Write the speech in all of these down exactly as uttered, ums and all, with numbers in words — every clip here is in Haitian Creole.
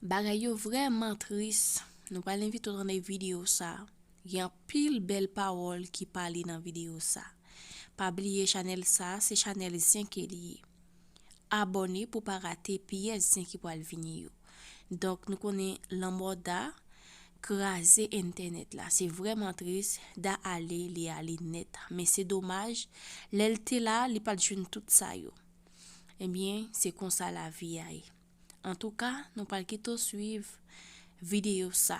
Bagay yo vrèman tris. Nou pral envite w tande videyo sa. Gen anpil bèl pawòl ki pale nan videyo sa. Pa bliye chanèl sa, se chanèl zen ke li ye. Abòne pou pa rate pyès zen ki pral vini yo. Donk, nou konnen lanmò Da kraze entènèt la. Se vrèman tris, Da ale, li ale nèt. Men se domaj, lè l te la, li pa t jwenn tout sa yo. Ebyen, se konsa lavi a ye. Antouka, nou pral kite w swiv videyo sa.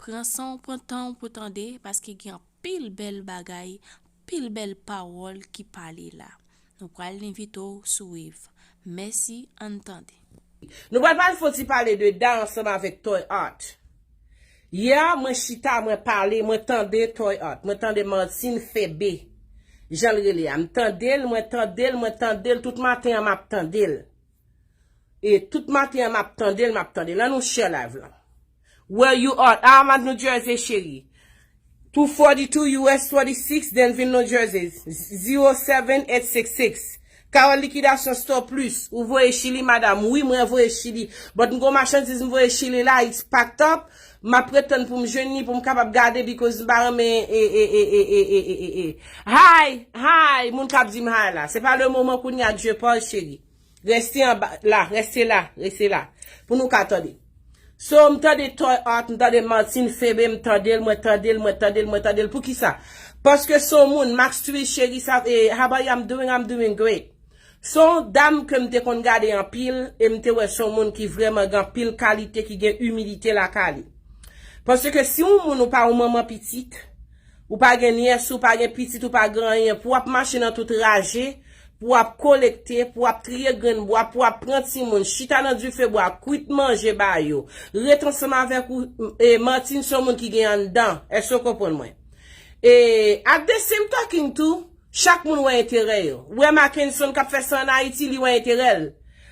Pran san w, pran tan w pou tande, paske gen anpil bèl bagay, anpil bèl pawòl ki pale la. Nou pral envite w swiv. Mèsi, ann tande. Nou pral pale fon ti pale de Da ansanm avèk Toy Art. Yè, mwen chita, mwen pale, mwen tande Toy Art, mwen tande Martine Febe. Jan l rele a, m tande l, mwen tande l, mwen tande l, tout maten an m ap tande l. E tout maten an m ap tande l, m ap tande l. Ann nou share live lan. Where you are? I'm at New Jersey, cheri. Two forty-two U S forty-six, Danville, New Jersey. Zero seven eight six six. Carole Liquidation Store Plus. Ou voye Chili, madam? Wi, mwen voye Chili. But m gon machandiz m voye Chili la, it's packed up. M ap ret tann pou m jwenn li, pou m kapab gade, because m pa renmen, e, e, e. Hi, hi, moun k ap di m hi la. Se pa le moman kounye a, je parle, cheri. Reste anba, la, reste la, reste la. Pou nou ka tande. So, m tande Toy Art, m tande Martine Febe, m tande l, mwen tande l, mwen tande l, mwen tande l. Poukisa? Paske se yon moun, Max Three, cheri, sa, e, how about you? I'm doing, I'm doing great. Se yon dam ke m te konn gade anpil, e m te wè se yon moun ki vrèman gen anpil kalite, ki gen imilite lakay li. Paske si yon moun ou pa yon manman pitit, ou pa gen nyès, ou pa gen pitit, ou pa gen anyen, pou w ap mache nan tout raje, pou w ap kolekte, pou w ap triye grenn bwa, pou w ap pran timoun, chita nan dife bwa, kwit manje ba yo, ret ansanm avèk ou, e, Martine se yon moun ki gen anndan. Èske w konprann mwen? E, at the same talking too, chak moun wè enterè yo. Ou wè Mackenson k ap fè sa ann Ayiti, li wè enterè l.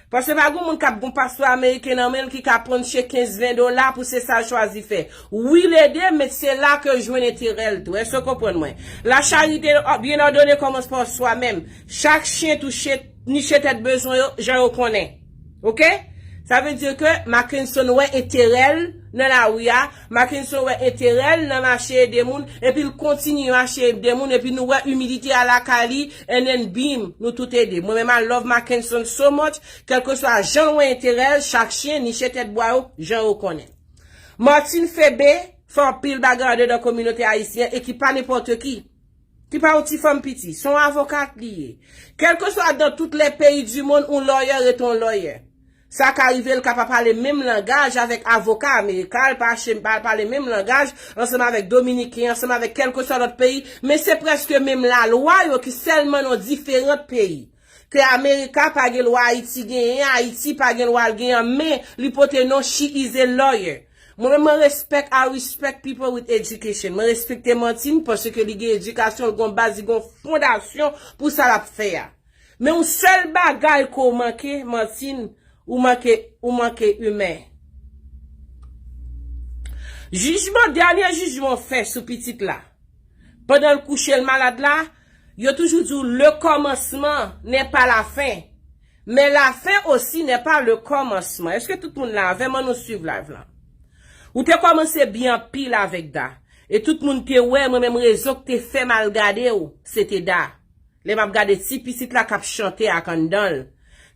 Paske pa gen moun k ap gon paspò ameriken nan men l ki ka ponche kenz ven dola pou se sa l chwazi fè. Wi, l ede, men se la ke l jwenn enterè l tou. Èske w konprann mwen? La charité bien ordonnée commence par soi-même. Chak chen touche, niche tèt bezwen yo, jan yo konnen. Oke? Sa vle di ke Mackenson wè enterè l nan lari a, Mackenson wè enterè l nan mache ede moun, epi l kontinye mache ede moun, epi nou wè imilite a lakay li, and then bim, nou tout ede. Mwen menm, I love Mackenson so much, kèlkeswa jan l wè enterè l, chak chen niche tèt bwa yo, jan yo konnen. Martine Febe fè anpil bagay andedan kominote ayisyen e ki pa nenpòt ki. Ki pa yon ti fanm piti, se yon avokat li ye. Kèlkeswa dans tous les pays du monde, yon lawyer rete yon lawyer. Sa ka rive l ka pa pale menm langaj avèk avoka amerikan, l pa che-, pa pale menm langaj ansanm avèk dominiken, ansanm avèk kèlkeswa lòt peyi, men se prèske menm lalwa yo ki sèlman nan diferan peyi. Ke Amerika pa gen lwa Ayiti genyen, Ayiti pa gen lwa l genyen, men li pote non she is a lawyer. Mwen menm, mwen respect, I respect people with education. Mwen respekte Martine paske li gen edikasyon, li gen baz, li gen fondasyon pou sa l ap fè a. Men yon sèl bagay ke w manke, Martine, ou manke, ou manke imen. Jijman, dènye jijman w fè sou pitit la, pandan l kouche, l malad la, yo toujou di w, le commencement n'est pas la fin. Men la fin aussi n'est pas le commencement. Èske tout moun la avè m? Ann nou swiv live lan. Ou te kòmanse byen anpil avèk Da. E tout moun te wè, mwen menm, rezon k te fè m al gade w, se te Da. Lè m ap gade ti pitit la k ap chante ak anndan l.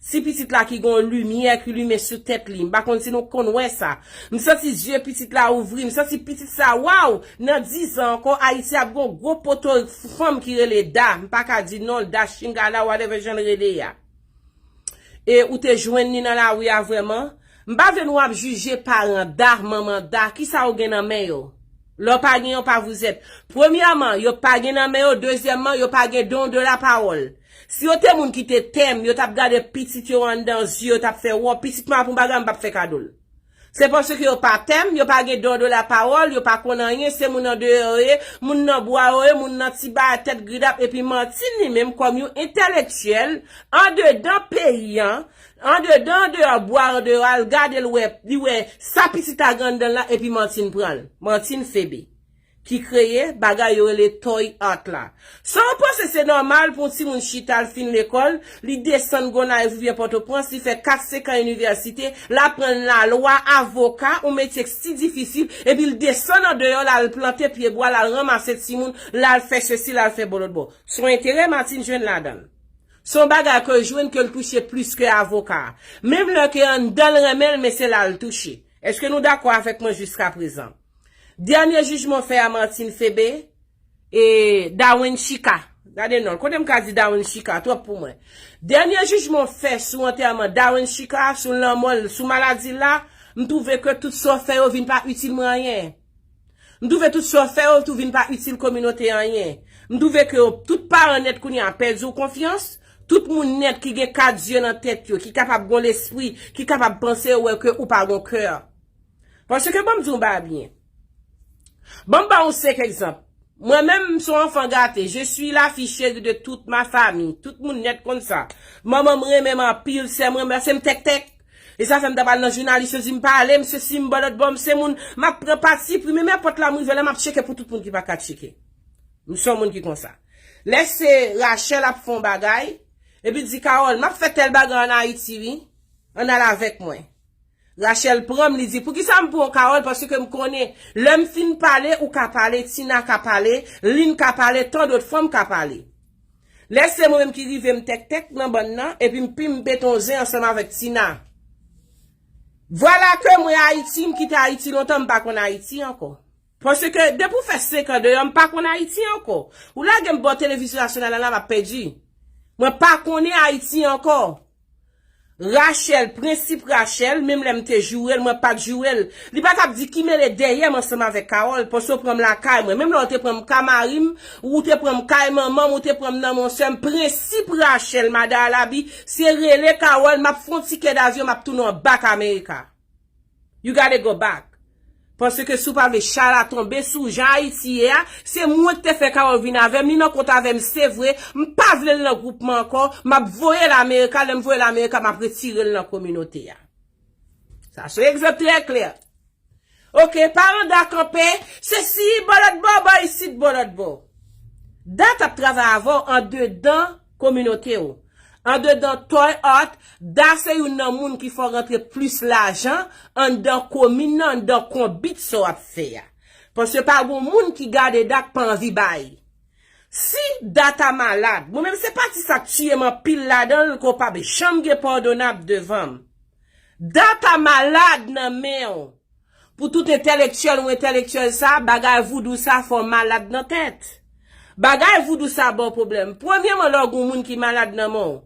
Ti pitit la ki gen yon limyè ki limen sou tèt li. M pa konn si nou konn wè sa. M santi zye pitit la ouvri. M santi pitit sa, waw! Nan diz an ankò, Ayiti ap gen yon gwo poto fanm ki rele Da. M pa ka di non l, Da Chingala, whatever jan l rele a. E ou te jwenn li nan lari a vrèman? M pa vle nou ap jije paran Da, manman Da, kisa yo gen nan men yo? Lè w pa gen yon pa vouzèt. Premyèman, yo pa gen nan men yo. Dezyèmman, yo pa gen don de la pawòl. Si yo te moun ki te tèm, yo t ap gade pitit yo anndan zye, yo t ap fè wò, pitit mwen ap yon bagay, m p ap fè kado l. Se paske yo pa tèm, yo pa gen don de la pawòl, yo pa konn anyen, se moun andeyò yo ye, moun nan bwa yo ye, moun nan ti bay tèt gridap, epi Martine li menm kòm yon entèlektyèl, andedan peyi an, andedan, andeyò, bwa, andeyò, al gade l wè, li wè sa pitit la gen anndan l la, epi Martine pran l. Martine Febe. ki kreye bagay yo rele toy art la. Sa w panse se nòmal pou yon timoun chita l fin lekòl, li desann Gonayiv oubyen Pòtoprens, li fè kat senk an inivèsite, l aprann lalwa, avoka, yon metye ki si difisil, epi l desann andeyò, l al plante pyebwa, l al ranmase timoun, l al fè sesi, l al fè bò lòt bò. Se yon enterè Martine jwenn ladan l. Se yon bagay ke l jwenn ke l touche plis ke avoka a. Menm lè ke anndan l renmen l, men se la l touche. Èske nou dakò avèk mwen jiskaprezan? Dènye jijman w fè a Martine Febe e Darwin Chika. Gade non l. Kote m ka di Darwin Chika? Twòp pou mwen. Dènye jijman w fè sou antèman Darwin Chika, sou lanmò l, sou maladi l la, m twouve ke tout sa w fè yo vin pa itil mwen anyen. M twouve tout sa w fè yo tou vin pa itil kominote anyen. M twouve ke yo, tout paran nèt kounye a pèdi w konfyans, tout moun nèt ki gen kat zye nan tèt yo, ki kapab gon lespri, ki kapab panse yo wè ke ou pa gon kè. Paske ban m di w yon bagay byen. Ban m ba w senk egzanp. Mwen menm, m se yon anfan gate. Je suis la fille chérie de toute ma famille. Tout moun nèt konn sa. Manman m renmen m anpil, sè m renmen, se m tèktèk. E sa fè m ta pral nan jounalis, yo di m pale, m sesi, m bò lòt bò, m se moun, m ap pran patipri, men nenpòt la m rive la, m ap tcheke pou tout moun ki pa ka tcheke. M se yon moun ki konsa. Lè se Rachel ap fè yon bagay, epi di, Carole, m ap fè tèl bagay ann Ayiti, wi. Ann al avèk mwen. Rachel pran m, li di, poukisa m pran w, Carole? Paske m konnen, lè m fin pale, ou ka pale, Tina ka pale, Lynn ka pale, tan dòt fanm ka pale. Lè se mwen menm ki rive m tèktèk nan bann nan, epi m pi m beton zen ansanm avèk Tina. Vwala ke mwen Ayiti, m kite Ayiti lontan, m pa konn Ayiti ankò. Paske depi w fè senk an deyò, m pa konn Ayiti ankò. Ou lage m bò televizyon nasyonal la, m ap pèdi. Mwen pa konnen Ayiti ankò. Rachel, prensip Rachel, menm lè m te joure l, mwen pa t joure l. Li pa t ap di ki mele dèyè m ansanm avèk Carole, paske w pran m lakay mwen. Menm lè w te pran m ka mari m, ou te pran m kay manman m, ou te pran m nan men sè m. Prensip Rachel, madan Alabi, se rele Carole, m ap fè yon tikè davyon, m ap tounen w bak Amerika. You gotta go back. Paske si w pa vle chala tonbe sou w, jan Ayiti ye a, se mwen ki te fè Carole vin avè m, li nan kont avè m, se vre, m pa vle l nan gwoup mwen ankò, m ap voye l Amerika, lè m voye l Amerika, m ap retire l nan kominote a. Sa se egzanp trè klè. Oke, paran Da kanpe, se si bò lòt bò, bò isit, bò lòt bò. Da t ap travay avè w andedan kominote w. Andedan Toy Art, Da se youn nan moun ki fè w rantre plis lajan anndan komin nan, anndan konbit sa w ap fè a. Paske pa gon moun ki gade Da k pa anvi bay. Si Da ta malad, mwen menm se pati sa k tiye m anpil ladan l, ke w p ap janm gen padonab devan m. Da ta malad nan men w. Pou tout entèlektyèl ou entèlektyèl sa, bagay voudou sa fè w malad nan tèt. Bagay voudou sa ba w pwoblèm. Premyèman, lè w gen yon moun ki malad nan men w,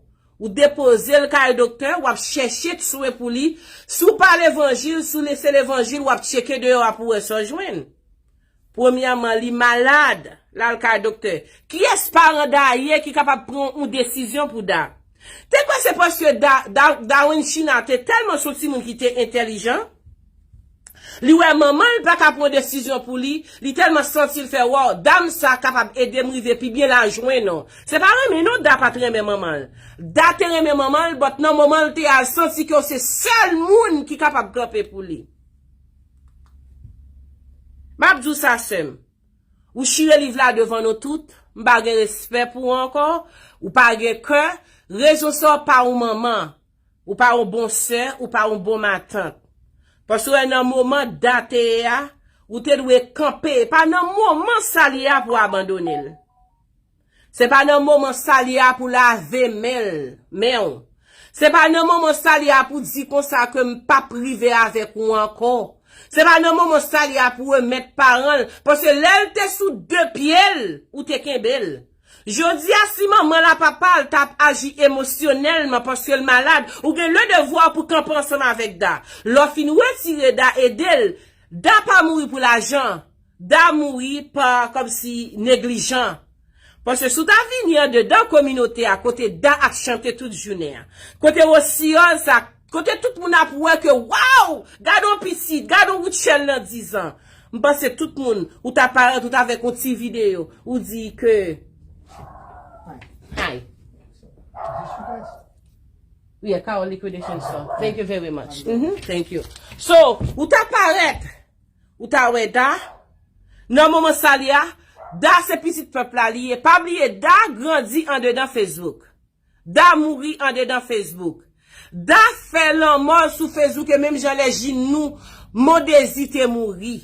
ou depoze l kay doktè, w ap chèche swen pou li. Si w pa levanjil, si w se levanjil, w ap tcheke deyò a pou w wè sa w jwenn. Premyèman, li malad, l al kay doktè. Kiyès paran Da ye ki kapab pran yon desizyon pou Da? Te kwè se paske Da, Da, Darwin China te tèlman se yon timoun ki te entèlijan, li wè manman l pa ka pran desizyon pou li, li tèlman santi l fè, waw, dam sa kapab ede m rive pi byen la jwenn non. Se pa renmen non, Da pa t renmen manman l. Da te renmen manman l, but nan moman l te al santi ke se sèl moun ki kapab kanpe pou li. M ap di w sa, sè m. Ou chire liv la devan nou tout. M pa gen respè pou ou ankò. Ou pa gen kè. Rezon sa w pa yon manman. Ou pa yon bon sè. Ou pa yon bon matant. Paske w wè nan moman Da te ye a, ou te dwe kanpe. E pa nan moman sa l ye a pou w abandone l. Se pa nan moman sa l ye a pou lave men l, men w. Se pa nan moman sa l ye a pou di konsa ke m p ap rive avèk ou ankò. Se pa nan moman sa l ye a pou remèt paran l, paske lè l te sou de pye l, ou te kenbe l. Jodi a, si manman l a papa l t ap aji emosyonèlman paske l malad, ou gen le devwa pou kanpe ansanm avèk Da. Lè w fin retire Da, ede l. Da pa mouri pou lajan. Da mouri pa kòmsi neglijan. Paske si w ta vini andedan kominote a, kote Da ap chante tout jounen an, kote wosiyòl sa, kote tout moun ap wè ke, waw, gade yon pitit, gade yon Rutshelle nan diz an. M panse tout moun, ou ta parèt, ou ta avèk yon ti videyo, ou di ke, hi. Yeah, Carol Liquidation Store. Thank you very much. Mhm, thank you. So, ou ta parèt, ou ta wè Da, Nan moman sa li a, Da se pitit pèp la li ye. Pa bliye, Da grandi andedan Facebook. Da mouri andedan Facebook. Da fè lanmò l sou Facebook e menm jan lè Jinou Mondezi te mouri.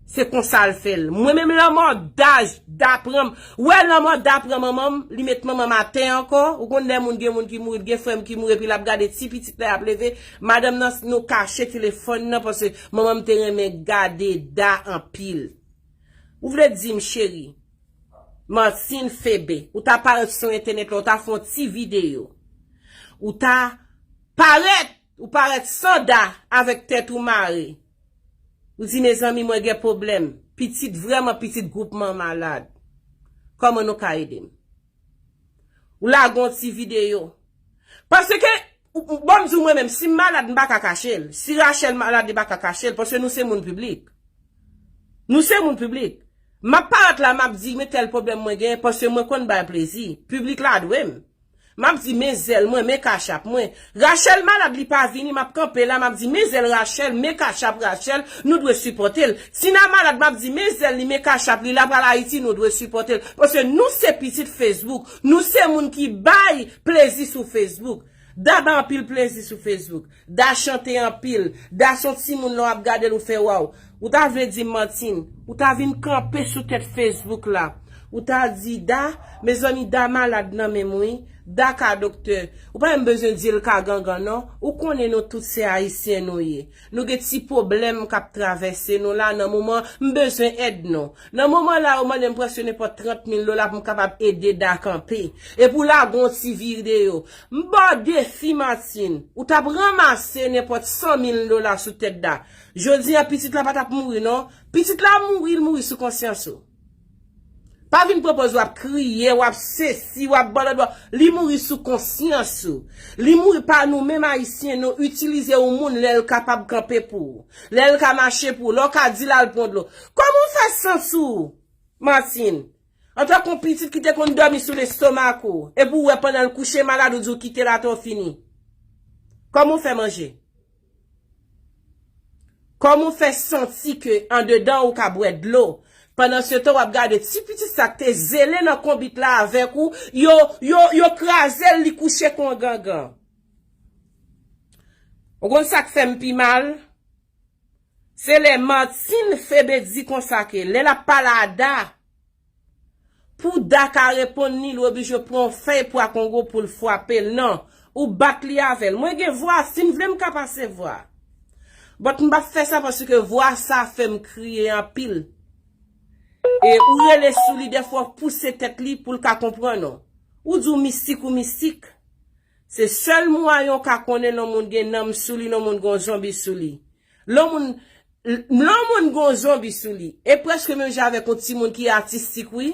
Se konsa l fè l. Mwen menm lanmò Da, Da pran m. Wè lanmò Da pran manman m, li met manman m atè ankò. Ou konn lè moun gen moun ki mouri, gen frè m ki mouri epi l ap gade ti pitit la y ap leve. Madanm nan, nou kache telefòn nan paske manman m te renmen gade Da anpil. Ou vle di m cheri, Martine Febe, ou ta parèt sou entènèt la, ou ta fè yon ti videyo. Ou ta parèt, ou parèt san Da avèk tèt ou mare. Ou di mezanmi mwen gen pwoblèm. Pitit vrèman pitit gwoupman malad. Kòman nou ka ede m? Ou lage yon ti videyo. Paske, ou- ou- bon, m di w mwen menm, si m malad, m pa ka kache l. Si Rachel malad, li pa ka kache l, paske nou se moun piblik. Nou se moun piblik. M ap parèt la, m ap di, men tèl pwoblèm mwen genyen, paske mwen konn bay plezi. Piblik la dwe m. M ap di, men zèl mwen, men kachap mwen. Rachel malad, li pa vini, m ap kanpe la, m ap di, men zèl Rachel, men kachap Rachel, nou dwe sipòte l. Tina malad, m ap di, men zèl li, men kachap li, l ap al Ayiti, nou dwe sipòte l. Paske nou se pitit Facebook, nou se moun ki bay plezi sou Facebook. Da bay anpil plezi sou Facebook. Da chante anpil. Da se yon timoun lè w ap gade l ou fè waw. Ou ta vle di m Martine, ou ta vin kanpe sou tèt Facebook la. Ou ta di Da, mezanmi Da malad nan men m wi. Da ka doktè. Ou pa menm bezwen di l ka gangan non. Ou konnen nou tout se ayisyen nou ye. Nou gen ti pwoblèm k ap travèse nou la nan moman m bezwen èd nou. Nan moman la yo mande m prèske nenpòt trant mil dola pou m kapab ede Da kanpe. Epi w lage yon ti videyo. M ba w defi Martine. Ou t ap ranmase nenpòt san mil dola sou tèt Da. Jodi a pitit la pa t ap mouri non. Pitit la mouri, l mouri sou konsyans ou. Pa vin pran pòz w ap kriye, w ap sesi, w ap bòlòdò. Li mouri sou konsyans ou. Li mouri pa nou menm ayisyen nou itilize yon moun lè l kapab kanpe pou ou. Lè l ka mache pou ou. Lè w ka di l al pran dlo. Kòman w fè santi w, Martine? Antanke yon pitit ki te konn dòmi sou lestomak ou. Epi w wè pandan l kouche malad ou di w kite l atò w fini. Kòman w fè manje? Kòman w fè santi ke andedan ou ka bwè dlo? Pandan se tan w ap gade ti pitit sa k te zele nan konbit la avèk ou, yo, yo, yo kraze l, li kouche kon yon gangan. Ou konn sa k fè m pi mal? Se lè Martine Febe di konsa ke lè l ap pale a Da, pou Da ka reponn li, li oblije pran yon fèy pwa kongo pou l frape l. Non, ou bat li avè l. Mwen gen vwa, si m vle m ka pase vwa. But m p ap fè sa paske vwa sa fè m kriye anpil. E ou rele sou li dèfwa w pouse tèt li pou l ka konprann ou. Ou di w mistik ou mistik. Se sèl mwayen w ka konnen lè yon moun gen nanm sou li, lè yon moun gen yon zonbi sou li. Lè yon moun, lè yon moun gen yon zonbi sou li, e prèske menm jan avèk yon timoun ki otistik wi.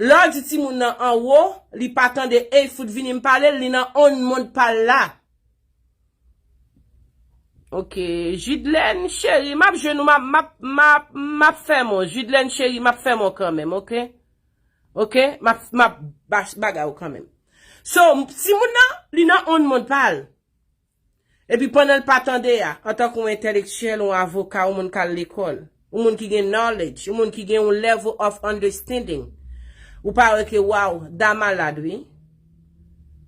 Lè w di timoun nan anwo, li pa tande, ey fout vini m pale l, li nan on mond pa l la. Ok, Jidlène cheri, m ap jwenn ou, m ap, m ap, m ap, m ap fè m ou. Jidlène cheri, m ap fè m ou kanmenm, ok? Ok, m ap, m ap bach- bagay ou kanmenm. So, timoun nan, li nan on mond pa l. Epi pandan l pa tande a, antanke yon entèlektyèl, yon avoka, yon moun k al lekòl, yon moun ki gen knowledge, yon moun ki gen yon level of understanding, ou pa wè ke, waw, Da malad wi.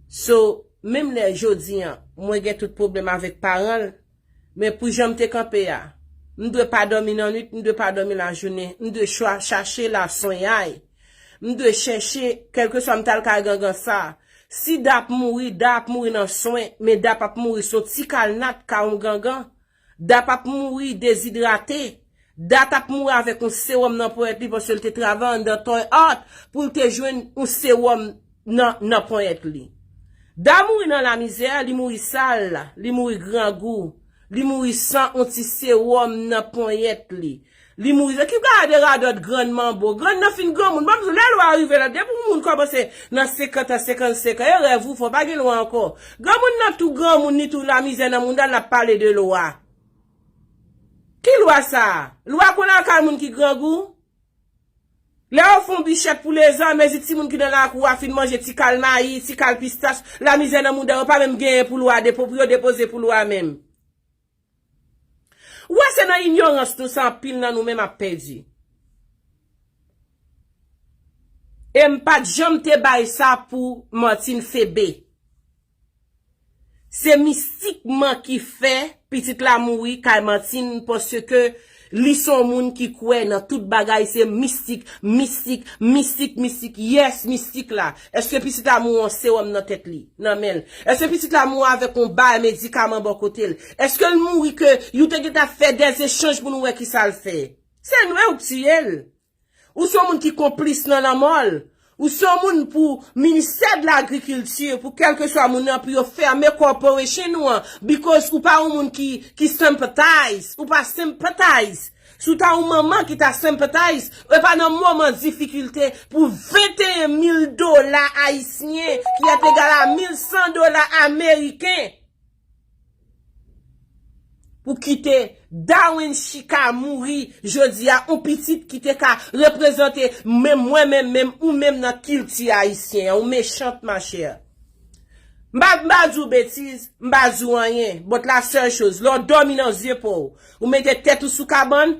So, menm lè jodi a, mwen gen tout pwoblèm avèk paran l, men pou jan m te kanpe a, m dwe pa dòmi nan nwit, m dwe pa dòmi lajounen, m dwe chwa- chache laswenyay. M dwe chèche, kèlkeswa m t al kay gangan sa. Si Da ap mouri, Da ap mouri nan swen, men Da p ap mouri sou ti kalnat ka yon gangan. Da p ap mouri dezidrate. Da t ap mouri avèk yon sewòm nan ponyèt li paske l te travay anndan Toy Art pou l te jwenn yon sewòm nan, nan ponyèt li. Da mouri nan lamizè, li mouri sal, li mouri grangou, li mouri san yon ti sewòm nan ponyèt li. Li mouri, ki gade radòt grann manbo. Grann nan fin granmoun. Ban m di w, lè lwa rive la, depi yon moun kòmanse nan senkant an, senkannsenk an, e rèv ou fè, pa gen lwa ankò. Granmoun nan tou granmoun, li tou lamizè nan mouda l, n ap pale de lwa. Ki lwa sa a? Lwa pou lakay moun ki grangou? Lè yo fè yon bichèt pou lezòm, mezi timoun ki nan lakou a fin manje ti kal mayi, ti kal pistach, lamizè nan mouda yo, pa menm genyen pou lwa depo- pou yo depoze pou lwa menm. Ou wè se nan inyorans nou sa anpil nan nou menm ap pèdi. E m pa t janm te bay sa pou Martine Febe. Se mistikman ki fè pitit la mouri kay Martine, paske li se yon moun ki kwè nan tout bagay, se mistik, mistik, mistik, mistik. Yes, mistik la. Èske pitit la mouri yon sewòm nan tèt li, nan men l? Èske pitit la mouri avèk yon bay medikaman bò kote l? Èske l mouri ke yo te gentan fè dèzechanj pou nou wè kisa l fè? Se nou ou tiye l. Ou se yon moun ki konplis nan lanmò l. Ou se yon moun pou ministè de lagrikilti, pou kèlkeswa moun nan, pou yo fèmen corporation ou an, because ou pa yon moun ki, ki sympathize, ou pa sympathize. Si w ta yon manman ki ta sympathize, e pa nan moman difikilte pou venteyen mil dola ayisyen, ki est égal à mil san dola ameriken. Pou kite Darwin Chika mouri jodi a, yon pitit ki te ka reprezante menm mwen menm, menm ou menm nan kilti ayisyen an, ou mechant, ma chère. M pa, m pa di w betiz, m pa di w anyen, but la seule chose, lè w dòmi nan zye pa w, ou mete tèt ou sou kabann,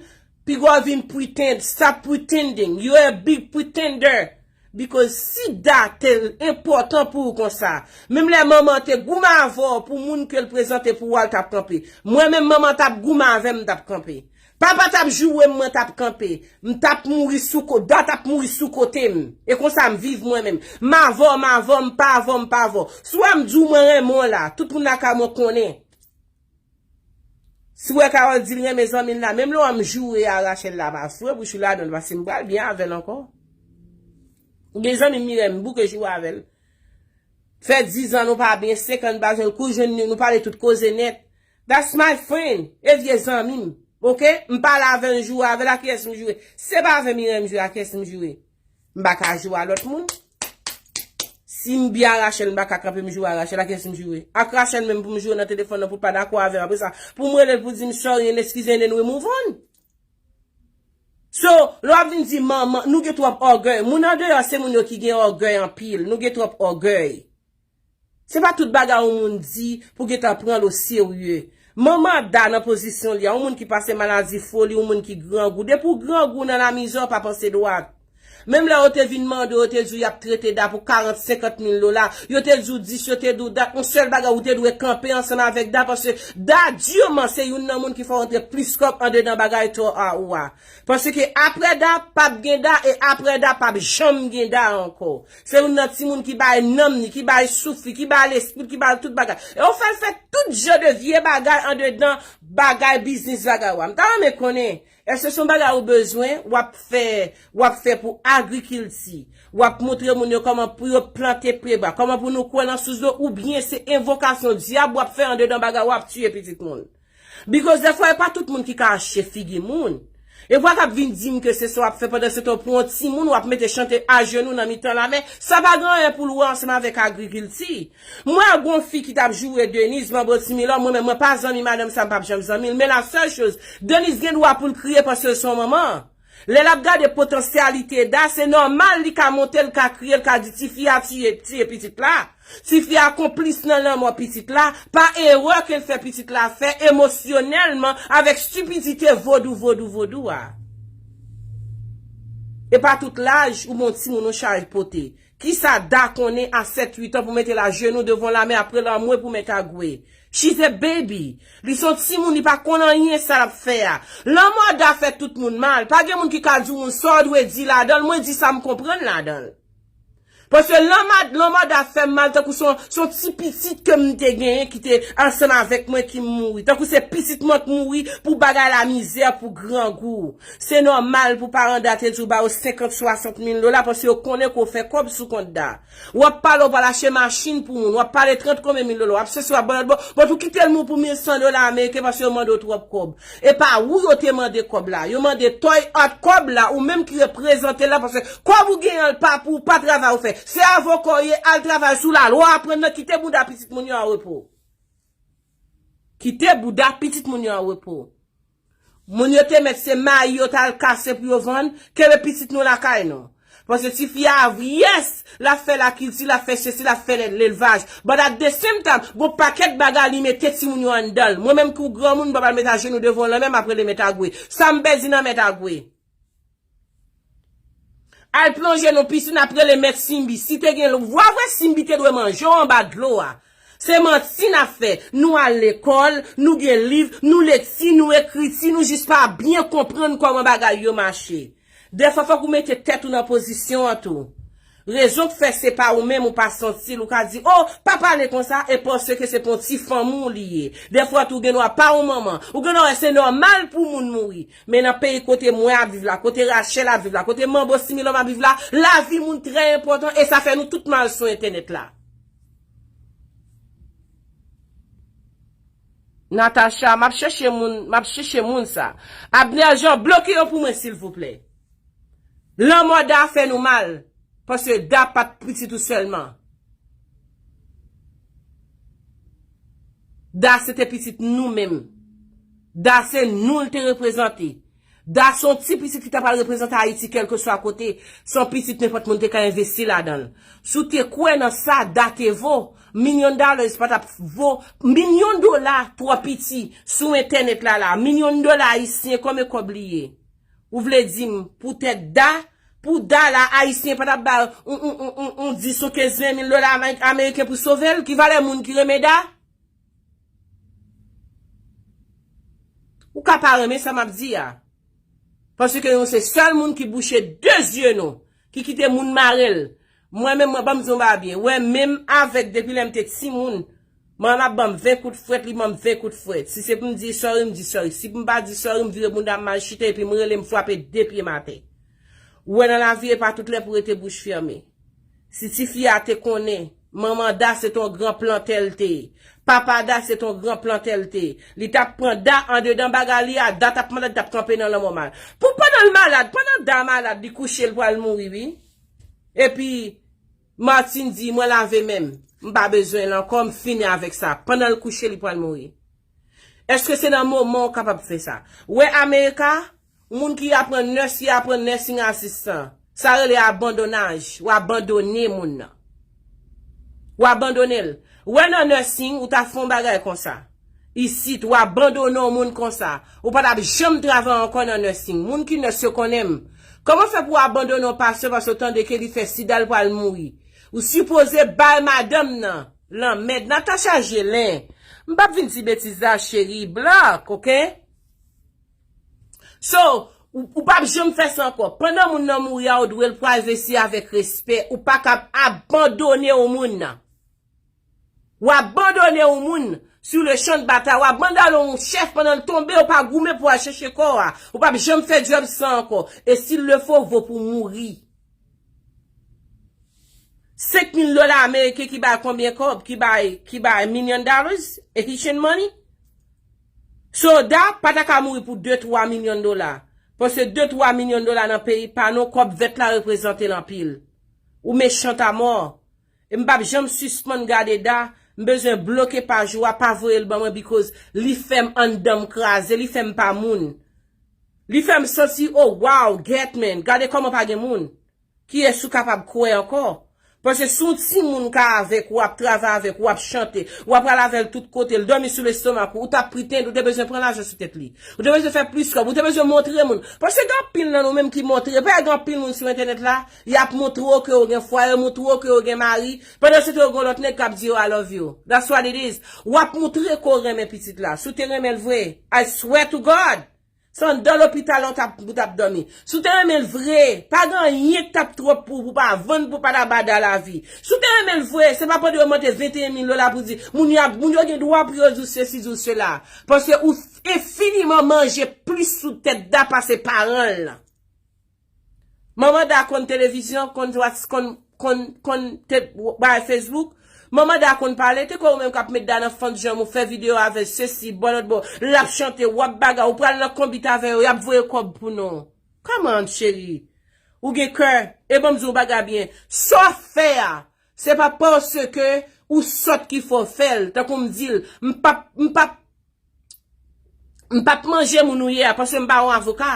piga w vin pretend, stop pretending, you a big pretender. Because si Da te enpòtan pou ou konsa, menm lè manman te goumen avè w pou moun ke l prezante pou ou a, l t ap kanpe. Mwen menm, manman t ap goumen avè m, m t ap kanpe. Papa t ap joure m, mwen t ap kanpe. M t ap mouri sou ko-, Da t ap mouri sou kote m. E konsa m viv mwen menm. M avè w, m avè w, m pa avè w, m pa avè w. Si w wè m di w mwen renmen w la, tout moun lakay mwen konnen. Si w wè Carole di l renmen zanmi l la, menm lè w wè m joure a Rachel la pa fre bouch ou ladan l, paske m pral byen avè l ankò. Ou gen zanmi m Mirèy, m bouke joure avè l. Fè diz an nou pa byen, senk an n pa jwenn, kou jwenn nou, nou pale tout koze nèt. That's my friend, e vye zanmi m, oke? M pale avè l, m joure avè l, a kiyès m joure? Se pa avè Mirèy m joure, a kiyès m joure? M pa ka joure a lòt moun. Si m byen a Rachel, m pa ka kanpe m joure a Rachel, a kiyès m joure? Ak Rachel menm pou m joure nan telefòn nan pou l pa dakò avè m. Apre sa, pou m rele l pou di m sorry and excuse and then we move on. So, lè w ap vin di manman, nou gen twòp ògèy. Moun andeyò se moun yo ki gen ògèy anpil. Nou gen twòp ògèy. Se pa tout bagay yon moun di pou gentan pran l o serye. Manman Da nan pozisyon li a, yon moun ki pase maladi foli, yon moun ki grangou. Depi w grangou nan lamizè, w pa panse dwat. Menm lè yo te vin mande w, yo te di w y ap trete Da pou karant, senkant mil dola, yo te di w dis, yo te di w dat, yon sèl bagay, ou te dwe kanpe ansanm avèk Da, paske Da, diman, se youn nan moun ki fè w antre plis kòb andedan bagay to a ou a. Paske apre Da, p ap gen Da, e apre Da, p ap janm gen Da ankò. Se youn nan timoun ki bay nanm li, ki bay souf li, ki bay lespri l, ki bay tout bagay. E w fè l fè tout jan de vye bagay andedan bagay biznis bagay w a. M ta renmen konnen, èske se yon bagay ou bezwen, w ap fè, w ap fè pou agrikilti, w ap montre moun yo kòman pou yo plante pyebwa, kòman pou nou kwè nan sous dlo, oubyen se envokasyon dyab w ap fè andedan bagay w ap tiye pitit moun? Because dèfwa, e pa tout moun ki ka achte figi moun. E vwa k ap vin di m ke se sa w ap fè pandan se tan w pran yon timoun, w ap mete chante ajenou nan mitan lamè, sa pa gen anyen pou l wè ansanm avèk agrikilti. Mwen, gon fi ki t ap joure Denise, manbo timilò, mwen menm, mwen pa zanmi madanm sa, m p ap janm zanmi l. Men la sèl choz, Denise gen dwa pou l kriye paske l se yon manman. Lè l ap gade potansyalite Da, se nòmal li ka monte, l ka kriye, l ka di tifi a tiye, tiye pitit la. Tifi a konplis nan lanmò pitit la, pa erè ke l fè pitit la fè emosyonèlman avèk stipidite vodou, vodou, vodou a. E pa tout laj ou bon timoun yon chaj pote. Kisa Da konnen a sèt, uit an pou mete l ajenou devan lamè apre lanmwe pou mèt a gwe? She's a baby. Li se yon timoun, li pa konn anyen sa l ap fè a. Lanmò Da fè tout moun mal. Pa gen moun ki ka di w moun sa w dwe di ladan l. Mwen di sa m konprann ladan l. Paske lanmò, lanmò Da fè m mal tankou se yon, se yon ti pitit ke m te genyen ki te ansanm avèk mwen ki mouri. Tankou se pitit mwen k mouri pou bagay lamizè, pou grangou. Se nòmal pou paran Da te di w ba yo senkant, swasant mil dola, paske yo konnen ke w fè kòb sou kont Da. W ap pale, w pral achte machin pou moun, w ap pale trant konbyen mil dola, w ap sesi, w ap ba lòt bò, but ou kite l mouri pou mil san dola ameriken paske yo mande w twòp kòb. E pa ou yo te mande kòb la, yo mande Toy Art kòb la, ou menm ki reprezante l la, paske kòb ou genyen an pa pou ou, pa travay ou fè. Se avoka w ye, al travay sou lalwa, aprann nan kite bouda pitit moun yo an repo. Kite bouda pitit moun yo an repo. Moun yo te mèt se mayi yo t al kase pou yo vann, kenbe pitit nou lakay nou. Paske tifi a, yes, l ap fè lakilti, l ap fè sesi, l ap fè lè-, lelvaj. But at the same time, gon pakèt bagay li mete timoun yo anndan l. Mwen menm ki yon granmoun, m pa pral met ajenou devan w lanmè m apre li mèt a gwe. Sa m pèdi nan mèt a gwe. Al plonje nan pisin, ap rele mèt Simbi. Si te gen lwa vre, Simbi te dwe manje w anba dlo a. Se manti n ap fè. Nou al lekòl, nou gen liv, nou lekti, nou ekriti, nou jis pa byen konprann kòman bagay yo mache. Dèfwa, fòk ou mete tèt ou nan pozisyon an tou. Rezon k fè se pa ou menm ou pa santi l, ou ka di, "O, pa pale konsa," e paske se pou yon ti fanmi w li ye. Dèfwa tou, ou gen dwa pa yon manman. Ou gen dwa wè se nòmal pou moun mouri. Men nan peyi kote mwen ap viv la, kote Rachel ap viv la, kote Manbo Similòm ap viv la, lavi moun trè enpòtan e sa fè nou tout mal sou entènèt la. Natacha, m ap chèche moun, m ap chèche moun sa. Abner Jean, bloke yo pou mwen, silvouplè. Lanmò Da fè nou mal, paske Da pa t pitit ou sèlman. Da se te pitit nou menm. Da se nou l te reprezante. Da se yon ti pitit ki ta pral reprezante Ayiti kèlkeswa kote. Se yon pitit nenpòt moun te ka envesti ladan l. Si w te kwè nan sa Da te vo, milyon dollars pa t ap vo, milyon dola twò piti sou entènèt la la, milyon dola ayisyen kòm e kòb li ye. Ou vle di m, poutèt Da, pou Da la, ayisyen pa t ap bay yon, yon, yon, yon, yon dis, yon kenz, ven mil dola amè-, ameriken pou sove l? Ki valè moun ki renmen Da? Ou ka pa renmen sa m ap di a. Paske nou se sèl moun ki bouche de zye nou, ki kite moun mare l. Mwen menm, mwen, ban m di yon bagay byen. Wè, menm avèk, depi lè m te timoun, manman m ap ban m ven kout fwèt, li ban m ven kout fwèt. Si se pou m di sorry, m di sorry. Si pou m pa di sorry, m vire bounda m, m al chita, epi m rele, m frape de pye m atè. Ou wè, nan lavi, e pa tout lè pou rete bouch fèmen. Si tifi a te konnen, manman Da se te yon gran plantè l te ye. Papa Da se te yon gran plantè l te ye. Li t ap pran Da andedan bagay li a, Da t ap malad, li t ap kanpe nan lanmò mal. Pou pandan l malad, pandan Da malad, li kouche, l pral mouri, wi. Epi, Martine di, "Mwen lave men m. M pa bezwen l ankò, m fini avèk sa." Pandan l kouche, li pral mouri. Èske se nan moman w kapab fè sa? Ou wè Amerika, moun ki aprann nurse, ki aprann nursing assistant. Sa rele abandonnaj. Ou abandone moun nan. Ou abandone l. Ou wè nan nursing, ou ta fè yon bagay konsa. Isit, ou abandone yon moun konsa. Ou pa t ap janm travay ankò nan nursing. Moun ki nurse yo konnen m. Kòman fè pou w abandone yon pasyan paske w tande ke li fè sida, l pral mouri? Ou sipoze bay madanm nan lanmèd. Natacha Gelin. M p ap vin di betiz la, cheri. Blòk, oke? So, ou, ou p ap janm fè sa ankò. Pandan moun nan mouri a, ou dwe l privacy avèk respè. Ou pa kab abandone yon moun nan. Ou abandone yon moun sou le chan de batay. Ou abandone yon chèf pandan l tonbe, ou pa goumen pou al chèche kò a. Ou p ap janm fè djòb sa ankò. E si l le fo, vo pou mouri. Senk mil dola ameriken ki bay konbyen kòb? Ki bay, ki bay million dollars? Haitian money? So, Da pa ta ka mouri pou de twa milyon dola. Paske de twa milyon dola nan peyi pa nou, kòb vèt la reprezante l anpil. Ou mechan ta mò. E m p ap janm sispann gade Da. M bezwen bloke paj ou a, pa voye l ban mwen, because li fè m anndan m kraze, li fè m pa moun. Li fè m santi, oh wow, Getman, gade kòman pa gen moun. Kiyès ou kapab kwè ankò? Paske si yon timoun ka avèk ou, ap travay avèk ou, ap chante, w ap pral avè l tout kote, l dòmi sou lestomak ou, ou t ap pretend, ou te bezwen pran lajan sou tèt li. Ou te bezwen fè plis kòb, ou te bezwen montre moun. Paske gen anpil nan nou menm ki montre, pa gen anpil moun sou entènèt la, y ap montre w ke yo gen fwaye, yo montre w ke yo gen mari, pandan se tan yo gen lòt nèg k ap di yo I love you. That's what it is. W ap montre ke w renmen pitit la. Si w te renmen l vre, I swear to God. Se anndan lopital la ou t ap, ou t ap dòmi. Si w te renmen l vre, pa gen anyen k t ap twòp pou, pou pa vann, pou pa ta ba Da lavi. Si w te renmen l vre, se pa pandan yo mande venteyen mil dola pou di, moun yo ap, moun yo gen dwa pou yo di w sesi, di w sela. Paske ou enfiniman manje plis sou tèt Da pase paran l lan. Manman Da konn televizyon, konn Whats-, konn, konn, konn te, bay Facebook. Manman Da konn pale, te kwè ou menm k ap met Da nan fann janm ou, fè videyo avè l, sesi, bò lòt bò, l ap chante, w ap bagay, ou pral nan konbit avè yo, y ap voye kòb pou non. Come on, cheri. Ou gen kè, e ban m di w bagay byen. Sa w ap fè a, se pa paske ou sòt ki fè w fè l, tankou m di l, m p ap, m p ap M p ap manje moun ou ye a, paske m pa yon avoka.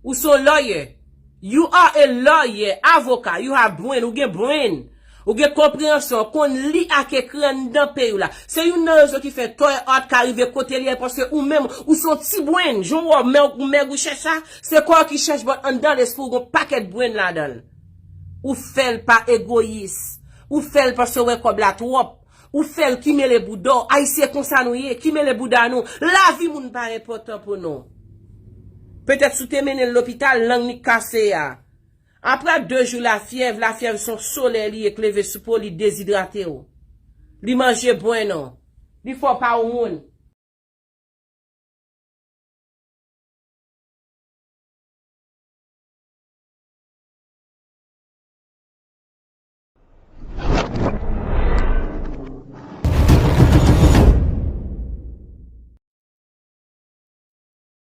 Ou se yon lawyer. You are a lawyer, avoka. You have brain, ou gen brain. Ou gen konpreyansyon, konn li ak ekri anndan peyi w la. Se youn nan rezon ki fè Toy Art ka rive kote li ye, paske ou menm, ou se yon ti brain. Jan w wè w mèg, ou mèg ou chèch sa, se kò w ki chèch, but anndan lespri w gen yon pakèt brain ladan l. Ou fè l pa egoyis. Ou fè l paske w wè kòb la twòp. Ou fè l ki mele bouda w. Ayisyen konsa nou ye, ki mele bouda nou. Lavi moun pa enpòtan pou nou. Petèt si w te mennen l lopital, lang li k kase a. Apre de jou lafyèv, lafyèv se yon solèy li ye k leve sou po, li dezidrate w. Li manje bwen non. Li fè w pa yon moun.